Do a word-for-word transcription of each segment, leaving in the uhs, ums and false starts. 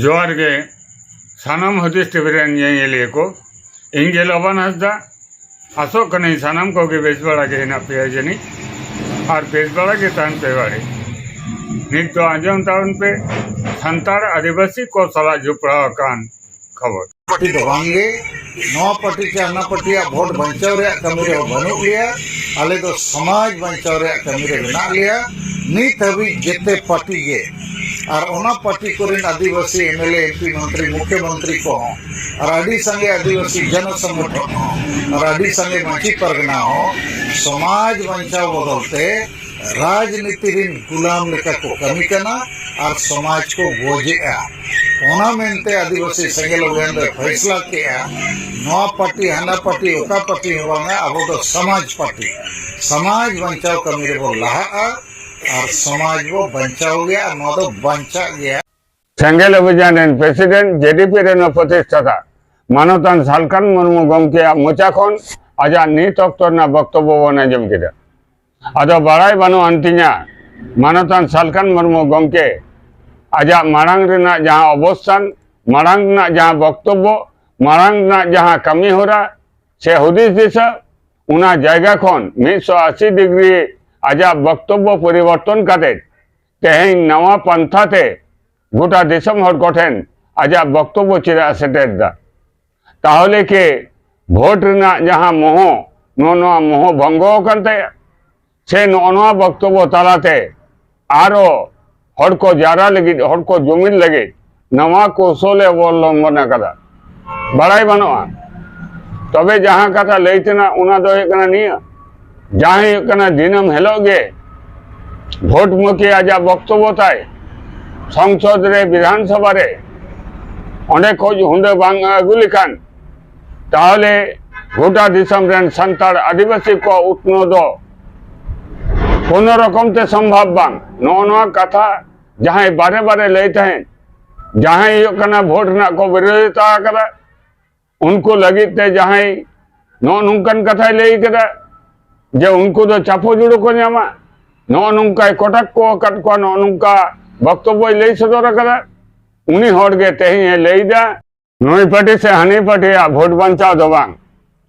ᱡᱚᱦᱟᱨ ᱜᱮ ᱥᱟᱱᱟᱢ ᱦᱩᱫᱤᱥ ᱴᱤᱵᱷᱤ ᱨᱮᱱ ᱧᱮᱧᱮᱞᱤᱭᱟᱹ ᱠᱚ᱾ ᱤᱧ ᱜᱮ ᱞᱚᱵᱟᱱ ᱦᱟᱸᱥᱫᱟ᱾ ᱟᱥᱚᱜ ᱠᱟᱹᱱᱟᱹᱧ ᱥᱟᱱᱟᱢ ᱠᱚᱜᱮ ᱵᱮᱥ ᱵᱟᱲᱟ ᱜᱮ ᱦᱮᱱᱟᱜ ᱯᱮᱭᱟ ᱡᱟᱹᱱᱤᱡ, ᱟᱨ ᱵᱮᱥ ᱵᱟᱲᱟ ᱜᱮ ᱛᱟᱦᱮᱱ ᱯᱮ ᱵᱟᱲᱮ᱾ ᱱᱤᱛ ᱫᱚ ᱟᱸᱡᱚᱢ ᱛᱟᱵᱚᱱ ᱯᱮ ᱥᱟᱱᱛᱟᱲ ᱟᱹᱫᱤᱵᱟᱹᱥᱤ ᱠᱚ ᱥᱟᱞᱟᱜ ᱡᱚᱯᱲᱟᱣ ᱟᱠᱟᱱ ᱠᱷᱚᱵᱚᱨ᱾ ᱯᱟᱨᱴᱤ ᱫᱚ ᱵᱟᱝᱜᱮ, ᱱᱚᱣᱟ ᱯᱟᱨᱴᱤ ᱪᱮ ᱦᱟᱱᱟ ᱯᱟᱨᱴᱤᱭᱟᱜ ᱵᱷᱳᱴ ᱵᱟᱧᱪᱟᱣ ᱨᱮᱭᱟᱜ ᱠᱟᱹᱢᱤ ᱨᱮ ᱵᱟᱹᱱᱩᱜ ᱞᱮᱭᱟ᱾ ᱟᱞᱮ ᱫᱚ ᱥᱚᱢᱟᱡᱽ ᱵᱟᱧᱪᱟᱣ ᱨᱮᱭᱟᱜ ᱠᱟᱹᱢᱤ ᱨᱮ ᱢᱮᱱᱟᱜ ᱞᱮᱭᱟ᱾ ᱱᱤᱛ ᱦᱟᱹᱵᱤᱡ ᱡᱮᱛᱮ ᱯᱟᱨᱴᱤ ᱜᱮ, ᱟᱨ ᱚᱱᱟ ᱯᱟᱨᱴᱤ ᱠᱚᱨᱮᱱ ᱟᱹᱫᱤᱵᱟᱹᱥᱤ M L A, M P, ᱢᱚᱱᱛᱨᱤ, ᱢᱩᱠᱷᱭᱚᱢᱚᱱᱛᱨᱤ ᱠᱚᱦᱚᱸ, ᱟᱨ ᱟᱹᱰᱤ ᱥᱟᱸᱜᱮ ᱟᱹᱫᱤᱵᱟᱹᱥᱤ ᱡᱚᱱᱚ ᱥᱚᱝᱜᱚᱴᱷᱚᱱ ᱦᱚᱸ, ᱟᱨ ᱟᱹᱰᱤ ᱥᱟᱸᱜᱮ ᱢᱟᱹᱡᱷᱤ ᱯᱟᱨᱜᱟᱱᱟ ᱦᱚᱸ ᱥᱚᱢᱟᱡᱽ ᱵᱟᱧᱪᱟᱣ ᱵᱚᱫᱚᱞ ᱛᱮ ᱨᱟᱡᱽᱱᱤᱛᱤ ᱨᱤᱱ ᱜᱩᱞᱟᱢ ᱞᱮᱠᱟ ᱠᱚ ᱠᱟᱹᱢᱤ ᱠᱟᱱᱟ ᱟᱨ ᱥᱚᱢᱟᱡᱽ ᱠᱚ ᱜᱚᱡᱮᱜᱼᱟ᱾ ᱚᱱᱟ ᱢᱮᱱᱛᱮ ᱟᱹᱫᱤᱵᱟᱹᱥᱤ ᱥᱮᱸᱜᱮᱞ ᱚᱵᱷᱤᱭᱟᱱ ᱫᱚᱭ ᱯᱷᱟᱭᱥᱞᱟ ᱠᱮᱜᱼᱟ, ᱱᱚᱣᱟ ᱯᱟᱨᱴᱤ ᱦᱟᱱᱟ ᱯᱟᱨᱴᱤ ᱚᱠᱟ ᱯᱟᱨᱴᱤ ᱦᱚᱸ ᱵᱟᱝᱟ, ᱟᱵᱚ ᱫᱚ ᱥᱚᱢᱟᱡᱽ ᱯᱟᱨᱴᱤ᱾ ᱥᱚᱢᱟᱡᱽ ᱵᱟᱧᱪᱟᱣ ᱠᱟᱹᱢᱤ ᱨᱮᱵᱚ ᱞᱟᱦᱟᱜᱼᱟ ᱟᱨ ᱥᱚᱢᱟᱡᱽ ᱵᱚ ᱵᱟᱧᱪᱟᱣ ᱜᱮᱭᱟ ᱟᱨ ᱱᱚᱣᱟ ᱫᱚ ᱵᱟᱧᱪᱟᱜ ᱜᱮᱭᱟ᱾ ᱥᱮᱸᱜᱮᱞ ᱚᱵᱷᱤᱡᱟᱱ ᱨᱮᱱ ᱯᱨᱮᱥᱤᱰᱮᱱᱴ, ᱡᱮ ᱰᱤ ᱯᱤ ᱨᱮᱱ ᱯᱨᱚᱛᱤᱥᱴᱷᱟᱛᱟ ᱢᱟᱱᱚᱛᱟᱱ ᱥᱟᱞᱠᱷᱟᱱ ᱢᱩᱨᱢᱩ ᱜᱚᱢᱠᱮᱭᱟᱜ ᱢᱚᱪᱟ ᱠᱷᱚᱱ ᱟᱡᱟᱜ ᱱᱤᱛ ᱚᱠᱛᱚ ᱨᱮᱱᱟᱜ ᱵᱚᱠᱛᱚᱵᱵᱚ ᱵᱚᱱ ᱟᱸᱡᱚᱢ ᱠᱮᱫᱟ᱾ ᱟᱫᱚ ᱵᱟᱲᱟᱭ ᱵᱟᱹᱱᱩᱜ ᱟᱱ ᱛᱤᱧᱟ, ᱢᱟᱱᱚᱛᱟᱱ ᱥᱟᱞᱠᱷᱟᱱ ᱢᱩᱨᱢᱩ ᱜᱚᱢᱠᱮ ᱟᱡᱟᱜ ᱢᱟᱲᱟᱝ ᱨᱮᱱᱟᱜ ᱡᱟᱦᱟᱸ ᱚᱵᱚᱥᱛᱷᱟᱱ, ᱢᱟᱲᱟᱝ ᱨᱮᱱᱟᱜ ᱡᱟᱦᱟᱸ ᱵᱚᱠᱛᱚᱵᱵᱚ, ᱢᱟᱲᱟᱝ ᱨᱮᱱᱟᱜ ᱡᱟᱦᱟᱸ ᱠᱟᱹᱢᱤ ᱦᱚᱨᱟ ᱥᱮ ᱦᱩᱫᱤᱥ ᱫᱤᱥᱟᱹ, ᱚᱱᱟ ᱡᱟᱭᱜᱟ ᱠᱷᱚᱱ ᱢᱤᱫᱥᱚ ᱟᱥᱤ ᱰᱤᱜᱽᱨᱤ ᱟᱡᱟᱜ ᱵᱚᱠᱛᱚᱵᱵᱚ ᱯᱚᱨᱤᱵᱚᱨᱛᱚᱱ ᱠᱟᱛᱮ ᱛᱮᱦᱮᱧ ᱱᱟᱣᱟ ᱯᱟᱱᱛᱷᱟ ᱛᱮ ᱜᱚᱴᱟ ᱫᱤᱥᱚᱢ ᱦᱚᱲ ᱠᱚᱴᱷᱮᱱ ᱟᱡᱟᱜ ᱵᱚᱠᱛᱚᱵᱵᱚ ᱪᱮᱫᱟᱜ ᱮ ᱥᱮᱴᱮᱨ ᱮᱫᱟ? ᱛᱟᱦᱚᱞᱮ ᱠᱤ ᱵᱷᱳᱴ ᱨᱮᱱᱟᱜ ᱡᱟᱦᱟᱸ ᱢᱚᱦᱚ, ᱱᱚᱜᱼᱚ ᱱᱚᱣᱟ ᱢᱚᱦᱚ ᱵᱷᱚᱝᱜᱚ ᱟᱠᱟᱱ ᱛᱟᱭᱟ? ᱥᱮ ᱱᱚᱜᱼᱚ ᱱᱚᱣᱟ ᱵᱚᱠᱛᱚᱵᱵᱚ ᱛᱟᱞᱟᱛᱮ ᱟᱨᱚ ᱦᱚᱲ ᱠᱚ ᱡᱟᱣᱨᱟ ᱞᱟᱹᱜᱤᱫ, ᱦᱚᱲ ᱠᱚ ᱡᱩᱢᱤᱫ ᱞᱟᱹᱜᱤᱫ ᱱᱟᱣᱟ ᱠᱚᱣᱥᱚᱞᱮ ᱚᱵᱚᱞᱚᱢᱵᱚᱱ ᱟᱠᱟᱫᱟ? ᱵᱟᱲᱟᱭ ᱵᱟᱹᱱᱩᱜᱼᱟ᱾ ᱛᱚᱵᱮ ᱡᱟᱦᱟᱸ ᱠᱟᱛᱷᱟ ᱞᱟᱹᱭ ᱛᱮᱱᱟᱜ, ᱚᱱᱟ ᱫᱚ ᱦᱩᱭᱩᱜ ᱠᱟᱱᱟ ᱱᱤᱭᱟᱹ, ᱡᱟᱦᱟᱸ ᱦᱩᱭᱩᱜ ᱠᱟᱱᱟ ᱫᱤᱱᱟᱹᱢ ᱦᱤᱞᱳᱜ ᱜᱮ ᱵᱷᱳᱴ ᱢᱩᱠᱷᱤ ᱟᱡᱟᱜ ᱵᱚᱠᱛᱚᱵᱵᱚ ᱛᱟᱭ ᱥᱚᱝᱥᱚᱫ ᱨᱮ, ᱵᱤᱫᱷᱟᱱ ᱥᱚᱵᱷᱟ ᱨᱮ, ᱚᱸᱰᱮ ᱠᱷᱚᱡ ᱦᱩᱸᱰᱟᱹ ᱵᱟᱝ ᱟᱹᱜᱩ ᱞᱮᱠᱷᱟᱱ, ᱛᱟᱦᱚᱞᱮ ᱜᱚᱴᱟ ᱫᱤᱥᱚᱢ ᱨᱮᱱ ᱥᱟᱱᱛᱟᱲ ᱟᱹᱫᱤᱵᱟᱹᱥᱤ ᱠᱚᱣᱟᱜ ᱩᱛᱱᱟᱹᱣ ᱫᱚ ᱠᱳᱱᱳ ᱨᱚᱠᱚᱢ ᱛᱮ ᱥᱚᱢᱵᱷᱚᱵ ᱵᱟᱝ᱾ ᱱᱚᱜᱼᱚ ᱱᱚᱣᱟ ᱠᱟᱛᱷᱟ ᱡᱟᱦᱟᱸᱭ ᱵᱟᱨᱮ ᱵᱟᱨᱮ ᱞᱟᱹᱭ ᱛᱟᱦᱮᱸᱫ, ᱡᱟᱦᱟᱸᱭ ᱦᱩᱭᱩᱜ ᱠᱟᱱᱟ ᱵᱷᱳᱴ ᱨᱮᱱᱟᱜ ᱠᱚ ᱵᱤᱨᱳᱫᱷᱤᱛᱟ ᱟᱠᱟᱫᱟ, ᱩᱱᱠᱩ ᱞᱟᱹᱜᱤᱫ ᱛᱮ ᱡᱟᱦᱟᱸᱭ ᱱᱚᱜᱼᱚ ᱱᱚᱝᱠᱟᱱ ᱠᱟᱛᱷᱟᱭ ᱞᱟᱹᱭ ᱠᱮᱫᱟ ᱡᱮ ᱩᱱᱠᱩ ᱫᱚ ᱪᱟᱯᱚ ᱡᱩᱲᱩ ᱠᱚ ᱧᱟᱢᱟ, ᱱᱚᱜᱼᱚ ᱱᱚᱝᱠᱟᱭ ᱠᱚᱴᱟᱠ ᱠᱚ ᱟᱠᱟᱫ ᱠᱚᱣᱟ, ᱱᱚᱜᱼᱚ ᱱᱚᱝᱠᱟ ᱵᱚᱠᱛᱚᱵᱵᱚᱭ ᱞᱟᱹᱭ ᱥᱚᱫᱚᱨ ᱟᱠᱟᱫᱟ᱾ ᱩᱱᱤ ᱦᱚᱲ ᱜᱮ ᱛᱮᱦᱮᱧ ᱮ ᱞᱟᱹᱭ ᱮᱫᱟ, ᱱᱩᱭ ᱯᱟᱨᱴᱤ ᱥᱮ ᱦᱟᱹᱱᱤ ᱯᱟᱨᱴᱤᱭᱟᱜ ᱵᱷᱳᱴ ᱵᱟᱧᱪᱟᱣ ᱫᱚ ᱵᱟᱝ,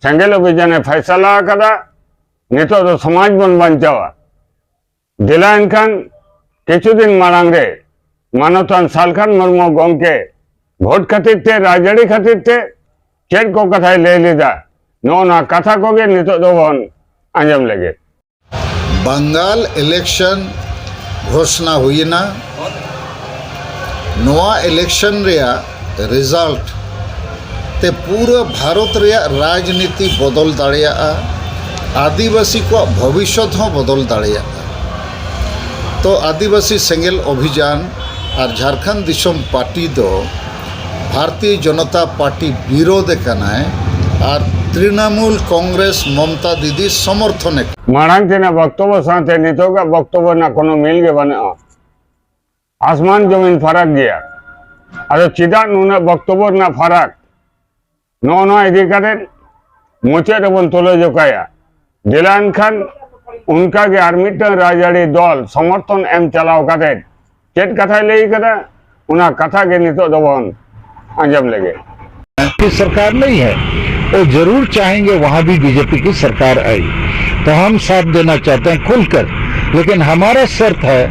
ᱥᱮᱸᱜᱮᱞ ᱚᱵᱷᱤᱡᱟᱱᱮ ᱯᱷᱟᱭᱥᱟᱞᱟ ᱟᱠᱟᱫᱟ, ᱱᱤᱛᱚᱜ ᱫᱚ ᱥᱚᱢᱟᱡᱽ ᱵᱚᱱ ᱵᱟᱧᱪᱟᱣᱟ᱾ ᱫᱮᱞᱟ ᱮᱱᱠᱷᱟᱱ ᱠᱤᱪᱷᱩ ᱫᱤᱱ ᱢᱟᱲᱟᱝ ᱨᱮ ᱢᱟᱱᱚᱛᱟᱱ ᱥᱟᱞᱠᱷᱟᱱ ᱢᱩᱨᱢᱩ ᱜᱚᱢᱠᱮ ᱵᱷᱳᱴ ᱠᱷᱟᱹᱛᱤᱨ ᱛᱮ, ᱨᱟᱡᱽᱟᱹᱨᱤ ᱠᱷᱟᱹᱛᱤᱨ ᱛᱮ ᱪᱮᱫ ᱠᱚ ᱠᱟᱛᱷᱟᱭ ᱞᱟᱹᱭ ᱞᱮᱫᱟ, ᱱᱚᱜᱼᱚ ᱱᱚᱣᱟ ᱠᱟᱛᱷᱟ ᱠᱚᱜᱮ ᱱᱤᱛᱚᱜ ᱫᱚᱵᱚᱱ ᱟᱸᱡᱚᱢ ᱞᱮᱜᱮ᱾ ᱵᱟᱝᱜᱟᱞ ᱤᱞᱮᱠᱥᱚᱱ ᱜᱷᱳᱥᱱᱟ ᱦᱩᱭᱮᱱᱟ᱾ ᱱᱚᱣᱟ ᱤᱞᱮᱠᱥᱚᱱ ᱨᱮᱭᱟᱜ ᱨᱮᱡᱟᱞᱴ ᱛᱮ ᱯᱩᱨᱟᱹ ᱵᱷᱟᱨᱚᱛ ᱨᱮᱭᱟᱜ ᱨᱟᱡᱽᱱᱤᱛᱤ ᱵᱚᱫᱚᱞ ᱫᱟᱲᱮᱭᱟᱜᱼᱟ, ᱟᱹᱫᱤᱵᱟᱹᱥᱤ ᱠᱚᱣᱟᱜ ᱵᱷᱚᱵᱤᱥᱥᱚᱛ ᱦᱚᱸ ᱵᱚᱫᱚᱞ ᱫᱟᱲᱮᱭᱟᱜᱼᱟ᱾ ᱛᱚ, ᱟᱹᱫᱤᱵᱟᱹᱥᱤ ᱥᱮᱸᱜᱮᱞ ᱚᱵᱷᱤᱡᱟᱱ ᱟᱨ ᱡᱷᱟᱲᱠᱷᱚᱸᱰ ᱫᱤᱥᱚᱢ ᱯᱟᱨᱴᱤ ᱫᱚ ᱵᱷᱟᱨᱚᱛᱤᱭᱚ ᱡᱚᱱᱚᱛᱟ ᱯᱟᱨᱴᱤ ᱵᱤᱨᱳᱫᱷ ᱠᱟᱱᱟᱭ ᱟᱨ ᱛᱨᱤᱱᱟᱢᱩᱞ ᱠᱚᱝᱜᱨᱮᱥ ᱢᱚᱢᱛᱟ ᱫᱤᱫᱤ ᱥᱚᱢᱚᱨᱛᱷᱚᱱᱮ ᱠᱟᱱᱟ᱾ ᱢᱟᱲᱟᱝ ᱛᱮᱱᱟᱜ ᱵᱚᱠᱛᱚᱵᱚ ᱥᱟᱶᱛᱮ ᱱᱤᱛᱚᱜᱟᱜ ᱵᱚᱠᱛᱚᱵᱚ ᱨᱮᱱᱟᱜ ᱠᱳᱱᱳ ᱢᱤᱞ ᱜᱮ ᱵᱟᱹᱱᱩᱜᱼᱟ᱾ ᱟᱥᱢᱟᱱ ᱡᱚᱢᱤᱱ ᱯᱷᱟᱨᱟᱠ ᱜᱮᱭᱟ᱾ ᱟᱫᱚ ᱪᱮᱫᱟᱜ ᱱᱩᱱᱟᱹᱜ ᱵᱚᱠᱛᱚᱵᱚ ᱨᱮᱱᱟᱜ ᱯᱷᱟᱨᱟᱠ? ᱱᱚᱜᱼᱚ ᱱᱚᱣᱟ ᱤᱫᱤ ᱠᱟᱛᱮ ᱢᱩᱪᱟᱹᱫ ᱨᱮᱵᱚᱱ ᱛᱩᱞᱟᱹ ᱡᱚᱠᱷᱟᱭᱟ᱾ ᱫᱮᱞᱟ ᱮᱱᱠᱷᱟᱱ ᱚᱱᱠᱟᱜᱮ ᱟᱨ ᱢᱤᱫᱴᱟᱝ ᱨᱟᱡᱽᱟᱹᱨᱤ ᱫᱚᱞ ᱥᱚᱢᱚᱨᱛᱷᱚᱱ ᱮᱢ ᱪᱟᱞᱟᱣ ᱠᱟᱛᱮ ᱪᱮᱫ ᱠᱟᱛᱷᱟᱭ ᱞᱟᱹᱭ ᱠᱟᱫᱟ, ᱚᱱᱟ ᱠᱟᱛᱷᱟ ᱜᱮ ᱱᱤᱛᱚᱜ ᱫᱚᱵᱚᱱ ᱟᱸᱡᱚᱢ ᱞᱮᱜᱮ᱾ की सरकार नहीं है। वो जरूर चाहेंगे वहां भी बीजेपी की सरकार आई, तो हम साथ देना चाहते हैं खुलकर, लेकिन हमारा शर्त है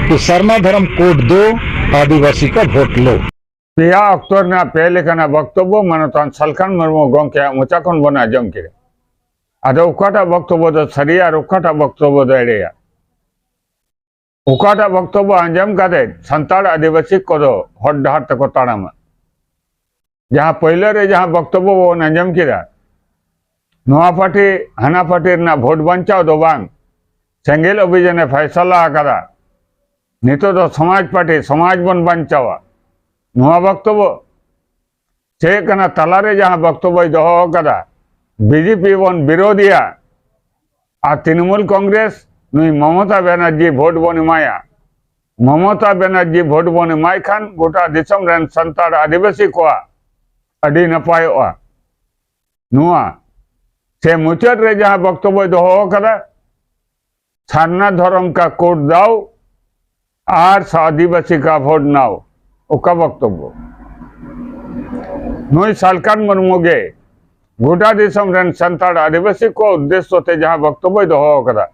कि सरना धर्म कोड दो, आदिवासी का वोट लो। ᱯᱮᱭᱟ ᱚᱠᱛᱚ ᱨᱮᱱᱟᱜ ᱯᱮ ᱞᱮᱠᱟᱱᱟᱜ ᱵᱚᱠᱛᱚᱵᱵᱚ ᱢᱟᱱᱚᱛᱟᱱ ᱥᱟᱞᱠᱷᱟᱱ ᱢᱩᱨᱢᱩ ᱜᱚᱢᱠᱮᱭᱟᱜ ᱢᱚᱪᱟ ᱠᱷᱚᱱ ᱵᱚᱱ ᱟᱸᱡᱚᱢ ᱠᱮᱫᱟ᱾ ᱟᱫᱚ ᱚᱠᱟᱴᱟᱜ ᱵᱚᱠᱛᱚᱵᱵᱚ ᱫᱚ ᱥᱟᱹᱨᱤᱭᱟ ᱟᱨ ᱚᱠᱟᱴᱟᱜ ᱵᱚᱠᱛᱚᱵᱵᱚ ᱫᱚ ᱮᱲᱮᱭᱟ? ᱚᱠᱟᱴᱟᱜ ᱵᱚᱠᱛᱚᱵᱵᱚ ᱟᱸᱡᱚᱢ ᱠᱟᱛᱮ ᱥᱟᱱᱛᱟᱲ ᱟᱹᱫᱤᱵᱟᱹᱥᱤ ᱠᱚᱫᱚ ᱦᱚᱨ ᱰᱟᱦᱟᱨ ᱛᱮᱠᱚ ᱛᱟᱲᱟᱢᱟ? ᱡᱟᱦᱟᱸ ᱯᱳᱭᱞᱳ ᱨᱮ ᱡᱟᱦᱟᱸ ᱵᱚᱠᱛᱚᱵᱵᱚ ᱵᱚᱱ ᱟᱸᱡᱚᱢ ᱠᱮᱫᱟ, ᱱᱚᱣᱟ ᱯᱟᱨᱴᱤ ᱦᱟᱱᱟ ᱯᱟᱨᱴᱤ ᱨᱮᱱᱟᱜ ᱵᱷᱳᱴ ᱵᱟᱧᱪᱟᱣ ᱫᱚ ᱵᱟᱝ, ᱥᱮᱸᱜᱮᱞ ᱚᱵᱷᱤᱡᱟᱱᱮ ᱯᱷᱟᱭᱥᱟᱞᱟ ᱟᱠᱟᱫᱟ᱾ ᱱᱤᱛᱚᱜ ᱫᱚ ᱥᱚᱢᱟᱡᱽ ᱯᱟᱨᱴᱤ, ᱥᱚᱢᱟᱡᱽ ᱵᱚᱱ ᱵᱟᱧᱪᱟᱣᱟ᱾ ᱱᱚᱣᱟ ᱵᱚᱠᱛᱚᱵᱵᱚ ᱪᱮᱫ ᱠᱟᱱᱟ? ᱛᱟᱞᱟᱨᱮ ᱡᱟᱦᱟᱸ ᱵᱚᱠᱛᱚᱵᱵᱚᱭ ᱫᱚᱦᱚ ᱟᱠᱟᱫᱟ, ᱵᱤᱡᱮᱯᱤ ᱵᱚᱱ ᱵᱤᱨᱳᱫᱷᱤᱭᱟ ᱟᱨ ᱛᱨᱤᱱᱢᱩᱞ ᱠᱚᱝᱜᱨᱮᱥ, ᱱᱩᱭ ᱢᱚᱢᱚᱛᱟ ᱵᱮᱱᱟᱨᱡᱤ ᱵᱷᱳᱴ ᱵᱚᱱ ᱮᱢᱟᱭᱟ᱾ ᱢᱚᱢᱚᱛᱟ ᱵᱮᱱᱟᱨᱡᱤ ᱵᱷᱳᱴ ᱵᱚᱱ ᱮᱢᱟᱭ ᱠᱷᱟᱱ ᱜᱚᱴᱟ ᱫᱤᱥᱚᱢ ᱨᱮᱱ ᱥᱟᱱᱛᱟᱲ ᱟᱹᱫᱤᱵᱟᱹᱥᱤ ᱠᱚᱣᱟᱜ ᱟᱹᱰᱤ ᱱᱟᱯᱟᱭᱚᱜᱼᱟ᱾ ᱱᱚᱣᱟ ᱥᱮ ᱢᱩᱪᱟᱹᱫ ᱨᱮ ᱡᱟᱦᱟᱸ ᱵᱚᱠᱛᱚᱵᱵᱚᱭ ᱫᱚᱦᱚ ᱟᱠᱟᱫᱟ, ᱥᱟᱨᱱᱟ ᱫᱷᱚᱨᱚᱢ ᱠᱟ ᱠᱳᱰ ᱫᱟᱣ ᱟᱨ ᱟᱹᱫᱤᱵᱟᱹᱥᱤ ᱠᱟ ᱵᱷᱳᱴ ᱱᱟᱣ᱾ ᱚᱠᱟ ᱵᱚᱠᱛᱚᱵᱵᱚ? ᱱᱩᱭ ᱥᱟᱞᱠᱷᱟᱱ ᱢᱩᱨᱢᱩ ᱜᱮ ᱜᱚᱴᱟ ᱫᱤᱥᱚᱢ ᱨᱮᱱ ᱥᱟᱱᱛᱟᱲ ᱟᱹᱫᱤᱵᱟᱹᱥᱤ ᱠᱚ ᱩᱫᱽᱫᱮᱥᱥᱚ ᱛᱮ ᱡᱟᱦᱟᱸ ᱵᱚᱠᱛᱚᱵᱵᱚᱭ ᱫᱚᱦᱚ ᱟᱠᱟᱫᱟ,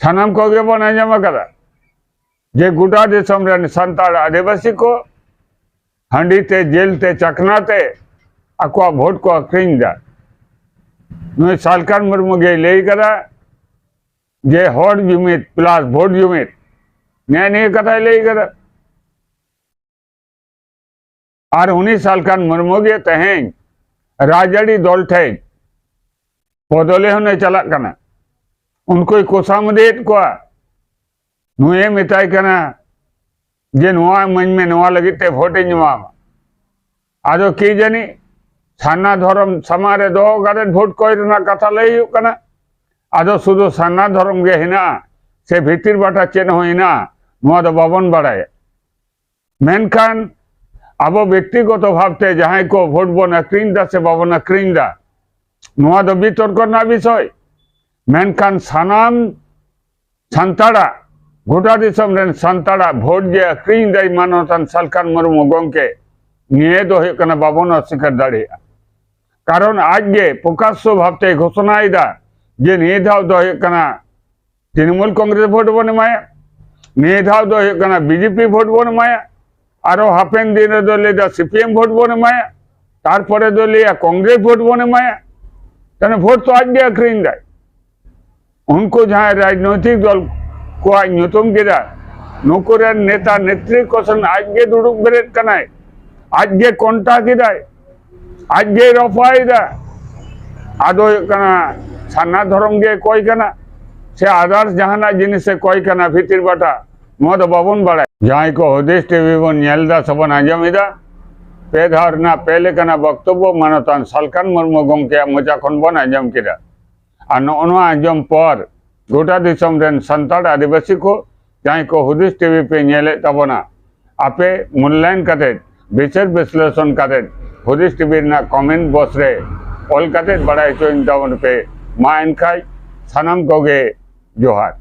ᱥᱟᱱᱟᱢ ᱠᱚᱜᱮ ᱵᱚᱱ ᱟᱸᱡᱚᱢ ᱟᱠᱟᱫᱟ ᱡᱮ ᱜᱚᱴᱟ ᱫᱤᱥᱚᱢ ᱨᱮᱱ ᱥᱟᱱᱛᱟᱲ ᱟᱹᱫᱤᱵᱟᱹᱥᱤ ᱠᱚ ᱦᱟᱺᱰᱤ ᱛᱮ, ᱡᱤᱞ ᱛᱮ, ᱪᱟᱠᱷᱱᱟ ᱛᱮ ᱟᱠᱚᱣᱟᱜ ᱵᱷᱳᱴ ᱠᱚ ᱟᱹᱠᱷᱨᱤᱧ ᱮᱫᱟ᱾ ᱱᱩᱭ ᱥᱟᱞᱠᱷᱟᱱ ᱢᱩᱨᱢᱩ ᱜᱮᱭ ᱞᱟᱹᱭ ᱠᱟᱫᱟ ᱡᱮ ᱦᱚᱲ ᱡᱩᱢᱤᱫ plus ᱵᱷᱳᱴ ᱡᱩᱢᱤᱫ, ᱱᱮᱜᱼᱮ ᱱᱤᱭᱟᱹ ᱠᱟᱛᱷᱟᱭ ᱞᱟᱹᱭ ᱠᱟᱫᱟ᱾ ᱟᱨ ᱩᱱᱤ ᱥᱟᱞᱠᱷᱟᱱ ᱢᱩᱨᱢᱩ ᱜᱮ ᱛᱮᱦᱮᱧ ᱨᱟᱡᱽᱟᱹᱨᱤ ᱫᱚᱞ ᱴᱷᱮᱱ ᱵᱚᱫᱚᱞᱮ ᱦᱚᱸᱭ ᱪᱟᱞᱟᱜ ᱠᱟᱱᱟ᱾ ᱩᱱᱠᱩᱭ ᱠᱚᱥᱟᱢᱩᱫᱤᱭᱮᱫ ᱠᱚᱣᱟ᱾ ᱱᱩᱭᱮ ᱢᱮᱛᱟᱭ ᱠᱟᱱᱟ ᱡᱮ, "ᱱᱚᱣᱟ ᱤᱢᱟᱹᱧ ᱢᱮ, ᱱᱚᱣᱟ ᱞᱟᱹᱜᱤᱫ ᱛᱮ ᱵᱷᱳᱴ ᱤᱧ ᱮᱢᱟᱢᱟ᱾" ᱟᱫᱚ ᱠᱤ ᱡᱟᱹᱱᱤ ᱥᱟᱨᱱᱟ ᱫᱷᱚᱨᱚᱢ ᱥᱟᱢᱟᱝ ᱨᱮ ᱫᱚᱦᱚ ᱠᱟᱛᱮ ᱵᱷᱳᱴ ᱠᱚᱭ ᱨᱮᱱᱟᱜ ᱠᱟᱛᱷᱟ ᱞᱟᱹᱭ ᱦᱩᱭᱩᱜ ᱠᱟᱱᱟ᱾ ᱟᱫᱚ ᱥᱩᱫᱷᱩ ᱥᱟᱨᱱᱟ ᱫᱷᱚᱨᱚᱢ ᱜᱮ ᱦᱮᱱᱟᱜᱼᱟ ᱥᱮ ᱵᱷᱤᱛᱤᱨ ᱵᱟᱴᱟ ᱪᱮᱫ ᱦᱚᱸ ᱦᱮᱱᱟᱜᱼᱟ, ᱱᱚᱣᱟ ᱫᱚ ᱵᱟᱵᱚᱱ ᱵᱟᱲᱟᱭᱟ᱾ ᱢᱮᱱᱠᱷᱟᱱ ᱟᱵᱚ ᱵᱮᱠᱛᱤᱜᱚᱛᱚ ᱵᱷᱟᱵᱽᱛᱮ ᱡᱟᱦᱟᱸᱭ ᱠᱚ ᱵᱷᱳᱴ ᱵᱚᱱ ᱟᱹᱠᱷᱨᱤᱧ ᱮᱫᱟ ᱥᱮ ᱵᱟᱵᱚᱱ ᱟᱹᱠᱷᱨᱤᱧ ᱮᱫᱟ, ᱱᱚᱣᱟ ᱫᱚ ᱵᱤᱛᱚᱨᱠᱚ ᱨᱮᱱᱟᱜ ᱵᱤᱥᱚᱭ᱾ ᱢᱮᱱᱠᱷᱟᱱ ᱥᱟᱱᱟᱢ ᱥᱟᱱᱛᱟᱲᱟᱜ, ᱜᱚᱴᱟ ᱫᱤᱥᱚᱢ ᱨᱮᱱ ᱥᱟᱱᱛᱟᱲᱟᱜ ᱵᱷᱳᱴ ᱡᱮ ᱟᱹᱠᱷᱨᱤᱧ ᱫᱟᱭ ᱢᱟᱱᱚᱛᱟᱱ ᱥᱟᱞᱠᱷᱟᱱ ᱢᱩᱨᱢᱩ ᱜᱚᱢᱠᱮ, ᱱᱤᱭᱟᱹ ᱫᱚ ᱦᱩᱭᱩᱜ ᱠᱟᱱᱟ ᱵᱟᱵᱚᱱ ᱚᱥᱤᱠᱟᱨ ᱫᱟᱲᱮᱭᱟᱜᱼᱟ᱾ ᱠᱟᱨᱚᱱ ᱟᱡ ᱜᱮ ᱯᱨᱚᱠᱟᱥᱥᱚ ᱵᱷᱟᱵᱽᱛᱮᱭ ᱜᱷᱳᱥᱚᱱᱟᱭᱮᱫᱟ ᱡᱮ ᱱᱤᱭᱟᱹ ᱫᱷᱟᱣ ᱫᱚ ᱦᱩᱭᱩᱜ ᱠᱟᱱᱟ ᱛᱨᱤᱱᱢᱩᱞ ᱠᱚᱝᱜᱨᱮᱥ ᱵᱷᱳᱴ ᱵᱚᱱ ᱮᱢᱟᱭᱟ, ᱱᱤᱭᱟᱹ ᱫᱷᱟᱣ ᱫᱚ ᱦᱩᱭᱩᱜ ᱠᱟᱱᱟ ᱵᱤᱡᱮᱯᱤ ᱵᱷᱳᱴ ᱵᱚᱱ ᱮᱢᱟᱭᱟ, ᱟᱨᱚ ᱦᱟᱯᱮᱱ ᱫᱤᱱ ᱨᱮᱫᱚ ᱞᱟᱹᱭᱫᱟ ᱥᱤᱯᱤᱮᱢ ᱵᱷᱳᱴ ᱵᱚᱱ ᱮᱢᱟᱭᱟ, ᱛᱟᱨᱯᱚᱨᱮ ᱫᱚ ᱞᱟᱹᱭᱟ ᱠᱚᱝᱜᱨᱮᱥ ᱵᱷᱳᱴ ᱵᱚᱱ ᱮᱢᱟᱭᱟ᱾ ᱛᱟᱦᱞᱮ ᱵᱷᱳᱴ ᱛᱚ ᱟᱡ ᱜᱮ ᱟᱹᱠᱷᱨᱤᱧ ᱫᱟᱭ᱾ ᱩᱱᱠᱩ ᱡᱟᱦᱟᱸᱭ ᱨᱟᱡᱽᱱᱳᱭᱛᱤᱠ ᱫᱚᱞ ᱠᱚᱣᱟᱜ ᱧᱩᱛᱩᱢ ᱠᱮᱫᱟ, ᱱᱩᱠᱩ ᱨᱮᱱ ᱱᱮᱛᱟ ᱱᱮᱛᱨᱤ ᱠᱚ ᱥᱮᱱ ᱟᱡ ᱜᱮ ᱫᱩᱲᱩᱵ ᱵᱮᱨᱮᱫ ᱠᱟᱱᱟᱭ, ᱟᱡ ᱜᱮ ᱠᱚᱱᱴᱟ ᱠᱮᱫᱟᱭ, ᱟᱡ ᱜᱮᱭ ᱨᱚᱯᱷᱟᱭᱮᱫᱟ᱾ ᱟᱫᱚ ᱦᱩᱭᱩᱜ ᱠᱟᱱᱟ ᱥᱟᱨᱱᱟ ᱫᱷᱚᱨᱚᱢ ᱜᱮ ᱠᱚᱭ ᱠᱟᱱᱟ ᱥᱮ others ᱡᱟᱦᱟᱱᱟᱜ ᱡᱤᱱᱤᱥᱮ ᱠᱚᱭ ᱠᱟᱱᱟ ᱵᱷᱤᱛᱤᱨ ᱵᱟᱴᱟ, ᱱᱚᱣᱟ ᱫᱚ ᱵᱟᱵᱚᱱ ᱵᱟᱲᱟᱭᱟ᱾ ᱡᱟᱦᱟᱸᱭ ᱠᱚ ᱦᱩᱫᱤᱥ ᱴᱤᱵᱷᱤ ᱵᱚᱱ ᱧᱮᱞ ᱮᱫᱟ ᱥᱮᱵᱚᱱ ᱟᱸᱡᱚᱢ ᱮᱫᱟ, ᱯᱮ ᱫᱷᱟᱣ ᱨᱮᱱᱟᱜ ᱯᱮ ᱞᱮᱠᱟᱱᱟᱜ ᱵᱚᱠᱛᱚᱵᱵᱚ ᱢᱟᱱᱚᱛᱟᱱ ᱥᱟᱞᱠᱷᱟᱱ ᱢᱩᱨᱢᱩ ᱜᱚᱢᱠᱮᱭᱟᱜ ᱢᱚᱪᱟ ᱠᱷᱚᱱ ᱵᱚᱱ ᱟᱸᱡᱚᱢ ᱠᱮᱫᱟ᱾ ᱟᱨ ᱱᱚᱜᱼᱚ ᱱᱚᱣᱟ ᱟᱸᱡᱚᱢ ᱯᱚᱨ ᱜᱚᱴᱟ ᱫᱤᱥᱚᱢ ᱨᱮᱱ ᱥᱟᱱᱛᱟᱲ ᱟᱹᱫᱤᱵᱟᱹᱥᱤ ᱠᱚ ᱡᱟᱦᱟᱸᱭ ᱠᱚ ᱦᱩᱫᱤᱥ ᱴᱤᱵᱷᱤ ᱯᱮ ᱧᱮᱞᱮᱫ ᱛᱟᱵᱚᱱᱟ, ᱟᱯᱮ ᱢᱩᱞᱞᱟᱭᱚᱱ ᱠᱟᱛᱮᱫ, ᱵᱤᱪᱟᱹᱨ ᱵᱤᱥᱞᱮᱥᱚᱱ ᱠᱟᱛᱮᱫ ᱦᱩᱫᱤᱥ ᱴᱤᱵᱷᱤ ᱨᱮᱱᱟᱜ comment box ᱨᱮ ᱚᱞ ᱠᱟᱛᱮᱫ ᱵᱟᱲᱟᱭ ᱦᱚᱪᱚᱧ ᱛᱟᱵᱚᱱ ᱯᱮ᱾ ᱢᱟ ᱮᱱᱠᱷᱟᱡ ᱥᱟᱱᱟᱢ ᱠᱚᱜᱮ ᱡᱚᱦᱟᱨ᱾